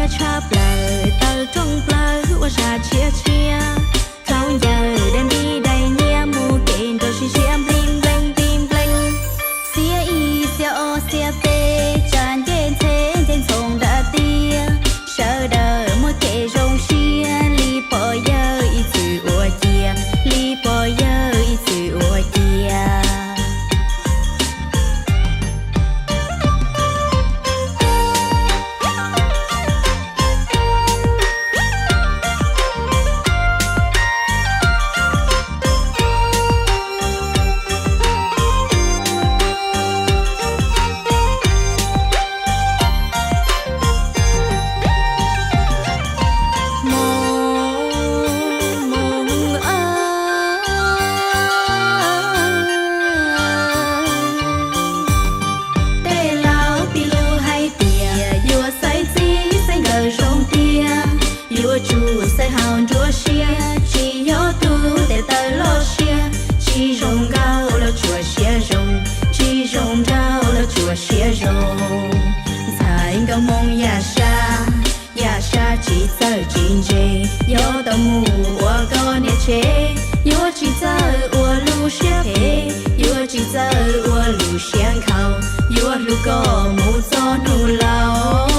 Ntsia tshaj plaws taw rooj plaws ua zaj tshiab tshiab, thaub ncaws dai nti dai nyiab mus kev nrov siab siab nplig npleeg nplig npleeg. Xiab ib xiab ob xiab peb tsa ncej ntxhe ncej ntxhoo nram tiaj, sawv daws muaj kev zoo siab li pog yawg ib txwm ua cia, li pog yawg ib txwm ua cia. Tej laus piv lus hais tias yuav xaiv txij xaiv nkawm zoo tiag, yuav tsum xaiv haum nruab siab, tsis yog tus tes taw loj siab, tsis zoo nkauj los tsuas siab zoo, tsis zoo nraug los tsuas siab zoo. Ntxhais nkauj Hmoob Yaj Sab, Yaj Sab tsis txawj tsis ntse, yuav tau mus ua koj niam tsev, yuav tsis txawj ua lub siab phem, yuav tsis txawj ua lub siab nkhaus, yuav hlub koj mus txog hnub laus.